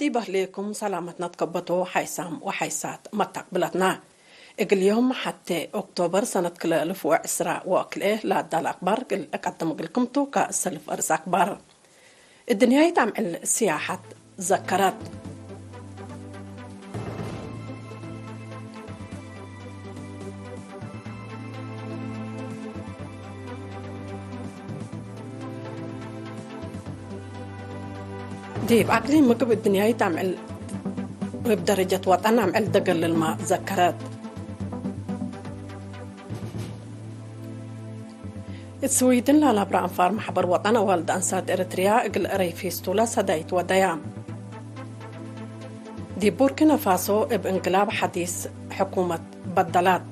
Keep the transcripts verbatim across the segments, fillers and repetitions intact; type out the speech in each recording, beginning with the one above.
ዲብ እህሌኩም ሰላመትነ ትከበቶ ሓይሳም ወሓይሳት መታቅብለትነ። እግል ዮም ሐቴ ኦክቶበር ሰነት ክልኤ አልፍ ወዕስራ ወክልኤ ለአዳለ አክባር እግል እቀድም እግልኩም ቱ። ከእሰልፍ እርስ አክባር። እድንያይት አምዕል ስያሐት ዘከረት። ዲብ አቅሊም ምግብ እድንያይት አምዕል እብ ደረጀት ወጠን አምዕል ደገልልመ ዘከረት። እት ስዊድን ለነብረ አንፋር መሕበር ወጠን አዋልድ አንሳት ኤረትርያ እግል እረይ ፊስቱላ ሰዳይት ወደያ። ዲብ ቡርኪነ ፋሶ እብ እንቅላብ ሐዲስ ሕኩመት በደላት።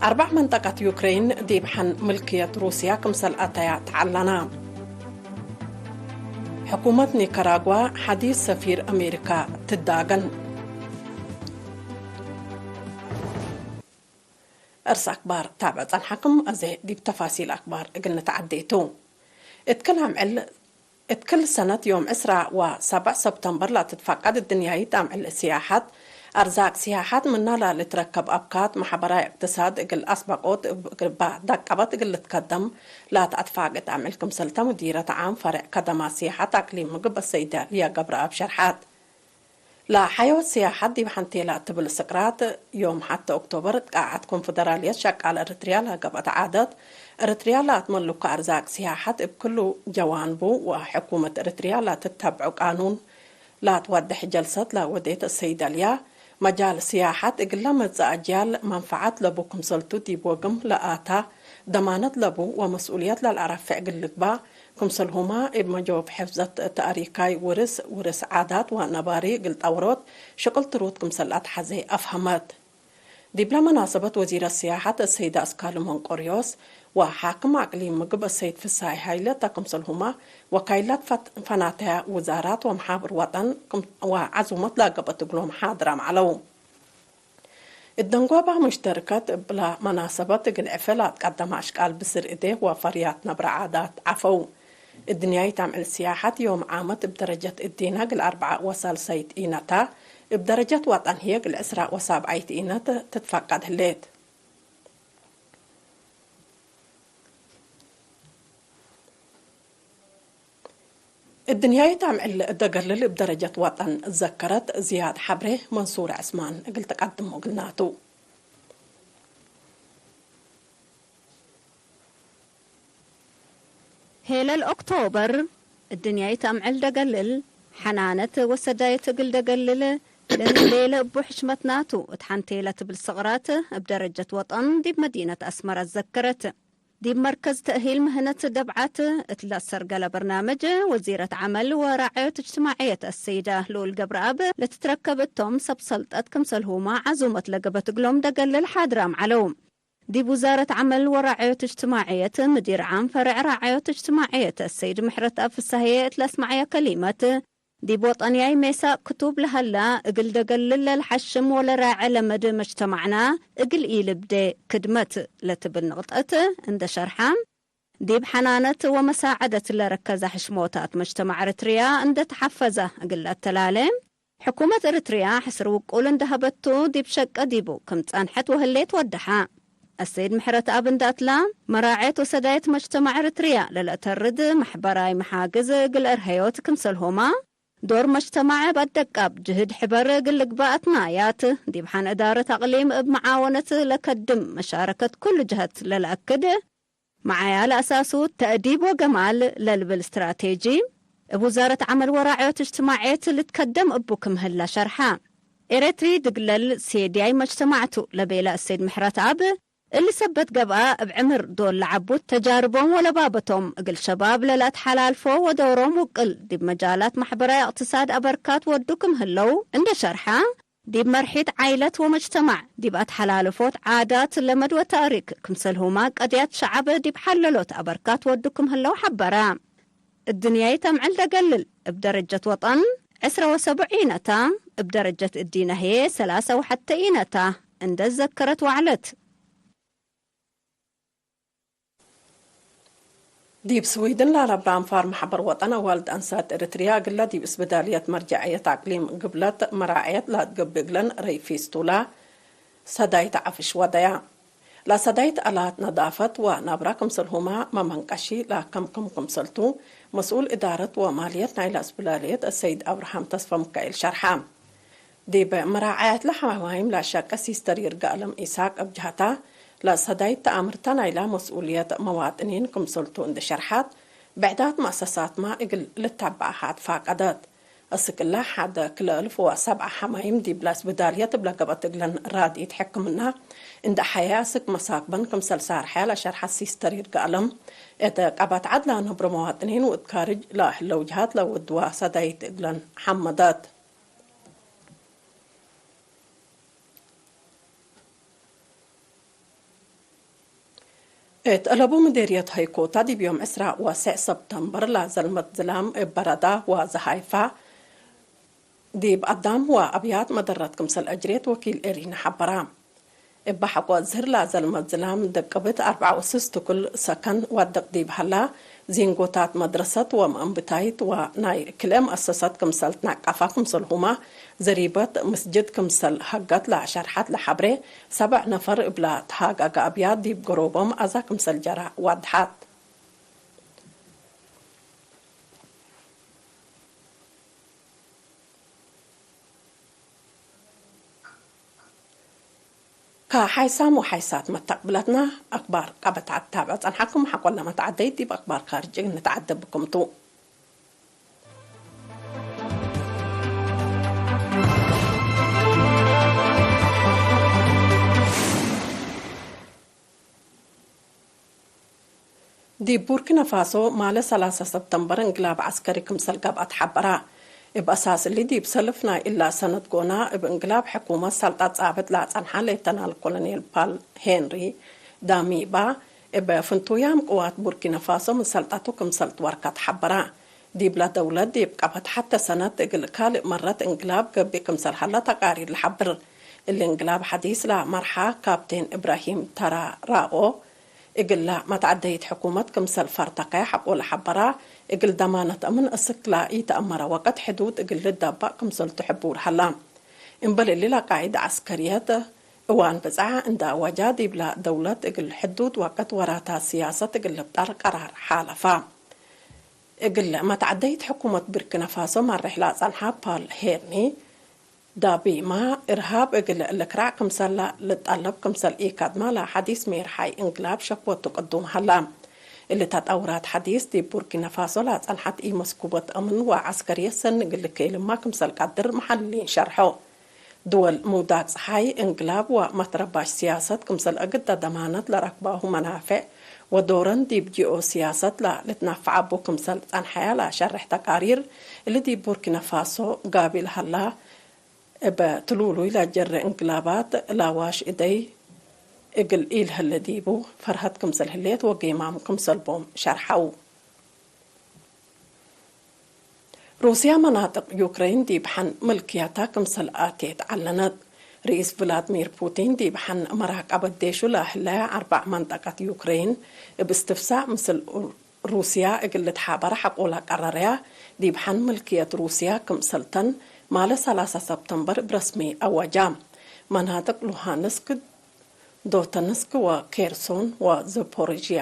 አርበዕ መንጠቀት ዩክሬን ዲብ ሐን ምልክየት ሩስያ ክምሰል አተያ ተዐለና። ሕኩመት ኒካራጓ ሐዲስ ሰፊር አሜሪካ ትዳገን። እርስ አክባር ታብዕ ጸንሐክም፣ አዜ ዲብ ተፋሲል አክባር እግል ንትዐዴ ቱ። እት ክል አምዕል፣ እት ክል ሰነት ዮም ዕስራ ወሰብዕ ሰብተምበር ለትትፈቀድ እድንያይት አምዕል ስያሐት፣ አርዛቅ ስያሐት ምና ለልትረከብ አብካት መሐበራይ እቅትሳድ እግል አስበቆት እብ ግባ ደቀበት እግል ልትከደም ለትአትፋቅድ አምዕል ክምሰልተ ሙዲረት ዓም ፈሬዕ ከደማት ስያሐት አቅሊም ምግብ አሰይዳልያ ገብረአብ ሸርሐት። ለሐዮት ስያሐት ዲብ ሐንቴ ለትብል ስቅራት፣ ዮም ሐቴ ኦክቶበር እት ቃዐት ኮንፈደራልየት ሸቃል ኤረትርያ ለገብአት ዓደት፣ ኤረትርያ ለአትመልኮ አርዛቅ ስያሐት እብ ክሉ ጀዋንቡ ወሕኩመት ኤረትርያ ለትተብዖ ቃኑን ለትወዴሕ ጀልሰት ለወዴት አሰይዳልያ፣ መጃል ስያሐት እግለ መጽእ አጅያል መንፈዐት ለቡ ክምሰልቱ ዲብ ወግም ለአታ ደማነት ለቡ ወመስኡልየት ለልአረፍዕ እግል ልግባእ፣ ክምሰልሁመ እብ መጆብ ሕፍዘት ተእሪካይ ውርስ፣ ውርስ ዓዳት ወነባሪ እግል ጠውሮት ሽቅል ትሩት ክምሰል አትሐዜ አፍሀመት። ዲብለ መናሰበት ወዚር አስያሐት አሰይድ አስካሉ መንቆርዮስ ወሓክም አቅሊም ምግብ አሰይድ ፍሳይ ሀይለ ተ ክምሰልሁመ ወካይላት ፈት-፣ ፈናተያ ውዛራት ወመሓብር ወጠን ክም-፣ ወዐዙመት ለገብአት እግሎም ሓድራም ዐለው። እት ደንጎባ ሙሽተርከት እብለ መናሰበት እግል ዕፌ ለአትቀደመ አሽቃል ብስር እዴ ወፈርያት ነብረ ዓዳት ዐፈው። እድንያይት አምዕል ስያሐት ዮም ዓመት እብ ደረጀት እዲነ እግል አርበዓ ወሳልሳይት ኢነታ፣ እብ ደረጀት ወጠን ህዬ እግል ዕስራ ወሳብዓይት ኢነት ትትፈቀድ ህሌት። እድንያይት አምዕል ደገልል እብ ደረጀት ወጠን ዘከረት። ዝያድ ሐብሬ መንሱር ዕስማን እግል ትቀድሞ እግልና ቱ። ሄለል ኦክቶበር፣ እድንያይት አምዕል ደገልል፣ ሐናነት ወሰዳየት እግል ደገልል ለንህሌለ እቡ ሕሽመትናቱ እት ሐንቴ ለትብል ስቅራት እብ ደረጀት ወጠን ዲብ መዲነት አስመረ ዘከረት። ዲብ መርከዝ ተእሂል ምህነት ደብዓት እት ለአሰርገለ በርናምጅ፣ ወዚረት ዐመል ወራዕዮት እጅትማዕየት አሰይዳ ልኡል ገብረአብ ለትትረከብ እቶም ሰብ ሰልጠት ክምሰልሁመ ዐዙመት ለገበት እግሎም ደገልል ሓድራም ዐለው። ዲብ ውዛረት ዐመል ወራዕዮት እጅትማዕየት ምዲር ዓም ፈሬዕ ራዕዮት እጅትማዕየት አሰይድ ምሕረተአብ ፍሳህየ እት ለአስመዐየ ከሊመት፣ ዲብ ወጠንያይ ሜሳእ ክቱብ ለሀላ፣ እግል ደገልል ለልሐሽም ወለራዔ ለመድ መጅተማዕና እግል ኢልብዴ ክድመት ለትብል ንቅጠት እንደ ሸርሐ፣ ዲብ ሐናነት ወመሳዐደት ለረከዘ ሕሽሞታት መጅተማዕ ኤረትርያ እንደ ተሐፈዘ እግል ለአተላሌ፣ ሕኩመት ኤረትርያ ሕስር ውቁል እንደ ሀበቱ ዲብ ሸቀ ዲቡ ክም ጸንሐት ወህሌት ወደሐ። አሰይድ ምሕረተአብ እንደ አትላ፣ መራዔት ወሰዳየት መጅተማዕ ኤረትርያ ለለአተርድ መሕበራይ መሓግዝ እግል አርሀዮት ክምሰልሁመ፣ ዶር መጅተማዕ እብ አደቃብ ጅህድ ሕበር እግል ልግባእ አትናያት፣ ዲብ ሐን እዳረት አቅሊም እብ መዓወነት ለከድም መሻረከት ኩሉ ጀሀት ለለአክድ፣ መዓያ ለአሳሱ ተእዲብ ወገማል ለልብል ስትራቴጂ፣ እብ ውዛረት ዐመል ወራዕዮት እጅትማዕየት ልትከደም እቡ ክም ህለ ሸርሐ። ኤረትሪ ድግለል ሴድያይ መጅተማዕ ቱ ለቤለ አሰይድ ምሕረተአብ፣ እሊ ሰበት ገብአ፣ እብ ዕምር ዶል ለዐቡት ተጃርቦም ወለባበቶም እግል ሸባብ ለለአትሐላልፎ ወዶሮም ውቅል ዲብ መጃላት ማሕበራይ እቅትሳድ አበርካት ወዱ ክም ህለው እንደ ሸርሐ፣ ዲብ መርሒት ዓይለት ወመጅተማዕ፣ ዲብ አትሐላልፎት ዓዳት፣ ለመድ ወታእሪክ፣ ክምሰልሁመ ቀድያት ሸዐብ ዲብ ሐለሎት አበርካት ወዱ ክም ህለው ሐበረ። እድንያይት አምዕል ደገልል እብ ደረጀት ወጠን ዕስረ ወሰቡዕ ኢነታ፣ እብ ደረጀት እዲነ ህዬ ሰላሰ ወሐቴ ኢነታ እንደ ዘከረት ወዐለት። ዲብ ስዊድን ለአለብለ አንፋር መሕበር ወጠን አዋልድ አንሳት ኤረትርያ፣ እግለ ዲብ እስብዳልየት መርጀዕየት አቅሊም ግብለት መራዕየት ለአትገብእ እግለን ረይ ፊስቱላ ሰዳይት ዐፍሽ ወደያ። ለሰዳይት አላት ነዳፈት ወናብራ ክምሰልሁመ መመንቀሺ ለከምክም ክምሰልቱ፣ መስኡል እዳረት ወማልየት ናይለ እስብዳልየት አሰይድ አብርሃም ተስፈ ምካኤል ሸርሐ። ዲብ መራዐየት ለሐማይም ለሸቀ ሲስተር ይርጋለም ኢሳቅ እብ ጀሀታ፣ ለሰዳይት ተአምርተ ናይላ መስኡልየት መዋጥኒን ክምሰልቱ እንዴ ሸርሐት፣ ብዕዳት መአሰሳትመ እግል ልተበዐሃት ፈቀደት። እስክ እለ ሐደ ክለ እልፍ ወሰብዐ ሐማይም ዲብለ እስብዳልየት እብለ ገብአት እግለን ራድኢት ሕክምና እንዴ ሐያ እስክ መሳክበን ክምሰል ሳርሐ ለሸርሐት ሲስተር ይርጋለም፣ እት ቀበት ዐድ ለነብሮ መዋጥኒን ወእት ካርጅ ለህለው ጀሀት ለወድዋ ሰዳይት እግለን ሐመደት። እት አለቡ ምዴርየት ሀይኮታ ዲብ ዮም ዕስራ ወሰዕ ሰብተምበር ለዘልመት ዝላም እብ በረዳ ወዘሃይፋ ዲብ አዳም ወአብያት መደረት ክምሰል አጅሬት ወኪል ኤሪና ሐበራ። እበ ሐቆ እዝህር ለዘልመት ዝላም ደቅብት አርበዕ ወስስ ትኩል ሰከን ዋድቅ ዲብ ሀላ፣ ዚንጎታት መድረሰት ወመአንብታይት ወናይ ክልኤ መአሰሰት ክምሰል ትነቀፋ ክምሰልሁመ፣ ዘሪበት ምስጅድ ክምሰል ሀገት ለሸርሐት ለሐብሬ፣ ሰብዕ ነፈር እብለ ተሃጋገ አብያት ዲብ ገሮቦም አዛ ክምሰል ጀረ ዋድሐት። ከሓይሳም ወሓይሳት መተቅብለትና አክባር ቀበት አትታብዕ ጸንሐኩም። ሐቆለ መትዓደይት ዲብ አክባር ካርጅ እንተዓደ ብኩም ቱ። ዲብ ቡርኪና ፋሶ ማለ ሰላሳ ሰብተምበር እንቅላብ ዐስከሪ ክምሰል ገብአ ተሐበረ። እብ አሳስ እሊ ዲብ ሰልፍ ናይ እላ ሰነት ጎና እብ እንቅላብ ሕኩመት ሰልጣት ጻብጥ ለአጸንሐ ሌተናል ኮሎኔል ፓል ሄንሪ ዳሚባ እብ ፍንቱያም ቅዋት ቡርኪና ፋሶ ምን ሰልጣቱ ክምሰል ትወርከ ተሐበረ። ዲብለ ደውለት ዲብ ቀበት ሐቴ ሰነት እግል ካልእ መረት እንቅላብ ገብእ ክምሰል ሀለ ተቃሪር ለሐብር። እሊ እንቅላብ ሐዲስ ለመርሐ ካፕቴን እብራሂም ተራራኦ፣ እግለ መትዐደይት ሕኩመት ክምሰል ፈርተከ ሐቆ ለሐበራ፣ እግል ደማነት አምን እስክ ለኢተአመረ ወቅት ሕዱድ እግል ልደባእ ክምሰልቱ ሕቡር ሀላ። እምበል እሊ ለቃይድ ዐስከርየት እዋን ብጽዓ እንደ አወጃ፣ ዲብለ ደውለት እግል ሕዱድ ወቅት ወራታት ስያሰት እግል ልብጠር ቀራር ሓለፋ። እግል መትዐደይት ሕኩመት ብርኪና ፋሶ መሬሕ ለአጸንሐ ፓል ሄርኒ ዳቢማ፣ እርሃብ እግል ልክራዕ ክምሰል ልጠለብ ክምሰል ኢከድመ ለሐዲስ ሜርሓይ እንቅላብ ሸክወቱ ቅዱም ሀላ። እሊ ተጠውራት ሐዲስ ዲብ ቡርኪና ፋሶ ለአጸንሐት ኢመስኩበት አምን ወዐስከርየት ሰኒ እግል ልከይልማ ክምሰል ቀድር መሐልሊን ሸርሖ። ድወል ምውዳቅ ጸሓይ፣ እንቅላብ ወመትረባሽ ስያሰት ክምሰል እግደ ደማነት ለረክባሁ መናፌዕ ወዶረን ዲብ ጂኦ ስያሰት ለልትናፈዕ አቡ ክምሰል ጸንሐያ ለሸርሕ ተቃሪር፣ እሊ ዲብ ቡርኪና ፋሶ ጋቢ ለሀላ እበ ትሉሉይ ለጀረ እንቅላባት ለአዋሽ እደይ እግል ኢልሀለ ዲቡ ፈርሀት ክምሰል ህሌት ወጌማም ክምሰል ቦም ሸርሐው። ሩስያ መናጥቅ ዩክሬን ዲብ ሐን ምልክያታ ክምሰል አቴት ዐለነት። ርኢስ ቭላድሚር ፑቲን ዲብ ሐን መራቀበት ዴሹ ለህለያ አርበዕ መንጠቀት ዩክሬን እብ እስትፍሳእ ምስል ሩስያ እግል ልትሓበር ሐቆ ለቀረረያ፣ ዲብ ሐን ምልክየት ሩስያ ክምሰል ተን ማለ ሰላሳ ሰብተምበር እብ ረስሚ አወጃ። መናጥቅ ሉሃንስክ፣ ዶተንስክ ወኬርሶን ወዘፖሪዥያ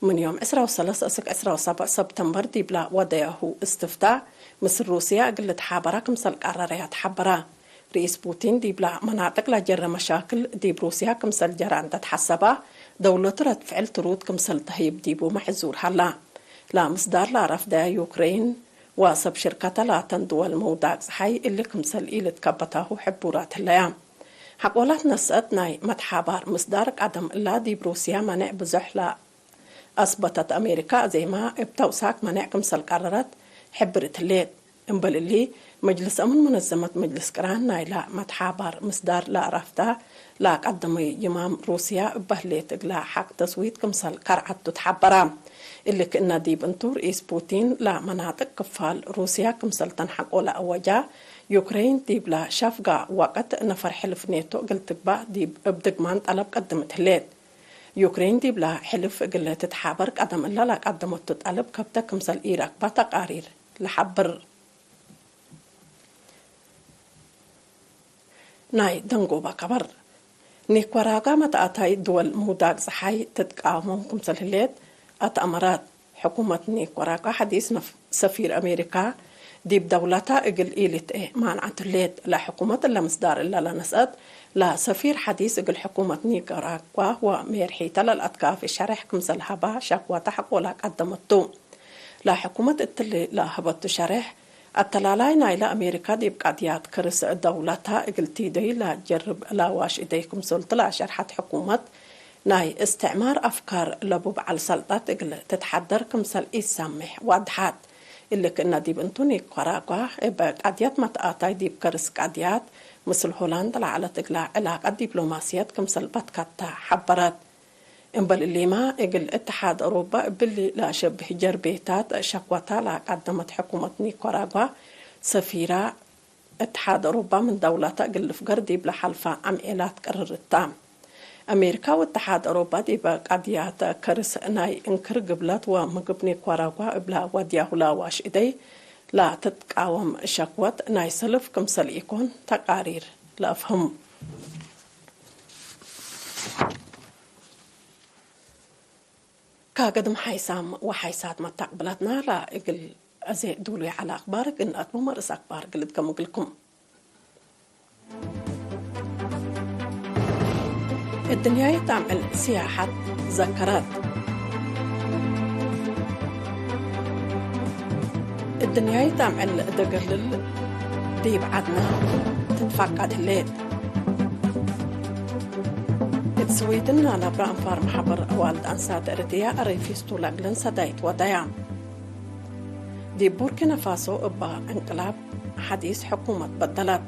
ምን ዮም ዕስራ ወሰለስ እስክ ዕስራ ወሰብዕ ሰብተምበር ዲብላ ወደያሁ እስትፍታእ፣ ምስል ሩስያ እግል ልትሓበራ ክምሰል ቀረረያ ተሓበራ። ርኢስ ፑቲን ዲብላ መናጥቅ ለጀረ መሻክል ዲብ ሩስያ ክምሰል ጀረ እንተ ተሐሰባ፣ ደውለቱ ረድ ፍዕል ትሩድ ክምሰል ተህይብ ዲቡ መሕዙር ሀላ። ለምስዳር ለአረፍደያ ዩክሬን ወሰብ ሽርከተ ላተን ድወል መውዳቅ ጸሓይ እሊ ክምሰል ኢልትከበታሁ ሕቡራት ህለያ። ሐቆላት ነስአት ናይ መትሓባር ምስዳር ቀደም እላ ዲብ ሩስያ መኔዕ ብዞሕ ለአስበተት አሜሪካ አዜማ እብ ተውሳክ መኔዕ ክምሰል ቀረረት ሕብርት ህሌት። እምበል እሊ፣ መጅልስ አምን መነዘመት መጅልስ ቅራን ናይላ መትሓባር ምስዳር ለአራፍታ ለአቀደመዩ ይማም ሩስያ እበ ህሌት እግላ ሐቅ ተስዊት ክምሰል ከርዐቱ ተሓበራ። እሊ ክእነ ዲብ እንቱ፣ ርኢስ ፑቲን ለመናጥቅ ክፋል ሩስያ ክምሰል ተንሐቆ ለአወጃ፣ ዩክሬን ዲብላ ሻፍጋ ወቅት ነፈር ሕልፍ ኔቶ እግል ትግባእ ዲብ እብ ድግማን ጠለብ ቀድምት ህሌት። ዩክሬን ዲብላ ሕልፍ እግል ትትሓበር ቀደም እለ ለቀደመቱ ጠልብ ከብደ ክምሰል ኢረክባ ተቃሪር ለሐብር። ናይ ደንጎበ ከበር። ኒኮራጋ መትአታይ ድወል ምውዳቅ ጸሓይ ትትቃወሞም ክምሰል ህሌት አትአመረት። ሕኩመት ኒኮራጋ ሐዲስ ነፍ-፣ ሰፊር አሜሪካ ዲብ ደውለታ እግል ኢልትኤ ማንዐት ህሌት። ለሕኩመት እለ ምስዳር እለ ለነስአት ለሰፊር ሐዲስ እግል ሕኩመት ኒኮራጓ ወሜርሒተ ለልአትካፊ ሸሬሕ ክምሰል ሀባ ሸክወተ ሐቆላ ቀደመቱ። ለሕኩመት እትሊ ለሀበቱ ሸሬሕ፣ አተላላይ ናይለ አሜሪካ ዲብ ቀድያት ክርስ ደውለታ እግል ቲደዩ ለጀርብ ለዋሽ እደይ ክምሰልቱ ለሸርሐት ሕኩመት፣ ናይ እስትዕማር አፍካር ለቡ በዐል ሰልጠት እግል ትትሐደር ክምሰል ኢሳምሕ ወአድሐት። እሊ ክእነ ዲብ እንቱ ኒኮራጓ እብ ቀድያት መትአታይ ዲብ ከርስ ቀድያት ምስል ሆላንድ ለዐለት እግላ ዕላቀት ዲፕሎማስየት ክምሰል በትከተ ሐበረት። እምበል እሊማ እግል እትሓድ አውሮፓ እብሊ ለአሸብህ ጀርቤታት ሸክወታ ለቀደመት ሕኩመት ኒኮራጓ ሰፊራ፣ እትሓድ አውሮፓ ምን ደውላተ እግል ልፍገር ዲብ ለሐልፋ አምዔላት ቅርርት ተ። አሜሪካ ወእትሓድ አውሮፓ ዲበ ቀድያት ከርስ ናይ እንክር ግብለት ወምግብ ኒኮራጓ እብለ ወድያሁ ለአዋሽ እደይ ለትትቃወም ሸክወት ናይ ሰልፍ ክምሰል ኢኮን ተቃሪር ለአፍህም። ከገድም ሓይሳም ወሓይሳት መታቅብላትና ለእግል አዜ ዱሉይ ዐለ አክባር እግል ነአትምም ርእስ አክባር እግል እድገም እግልኩም። እድንያይት አምዕል ስያሐት ዘከረት። እድንያይት አምዕል ደገልል ዲብ ዐድና ትንፋቃድ ህሌት። እት ስዊድን ናብረ አንፋር መሐበር አዋልድ አንሳት ኤረትርያ አረይ ፊስቱ ለእግልን ሰዳይት ወደያ። ዲብ ቡርኪና ፋሶ እባ እንቅላብ ሐዲስ ሕኩመት በደለት።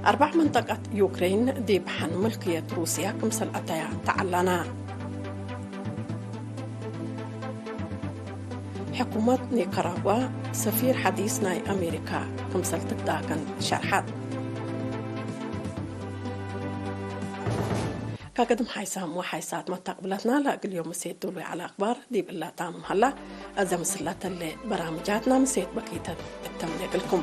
አርበዕ መንጠቀት ዩክሬን ዲብ ሐን ምልክየት ሩስያ ክምሰል አተያ ተዐለና። ሕኩመት ኒካራጓ ሰፊር ሐዲስ ናይ አሜሪካ ክምሰል ትዳከን ሸርሐት። ከገድም ሓይሳም ወሓይሳት መታቅብለትና ለእግል ዮም ምሴት ዱሉይ ዐለ አክባር ዲብ እለ ታምም ሀላ። አዜ ምስል ለተሌ በራምጃትና ምሴት በኪተት እተምኔ እግልኩም።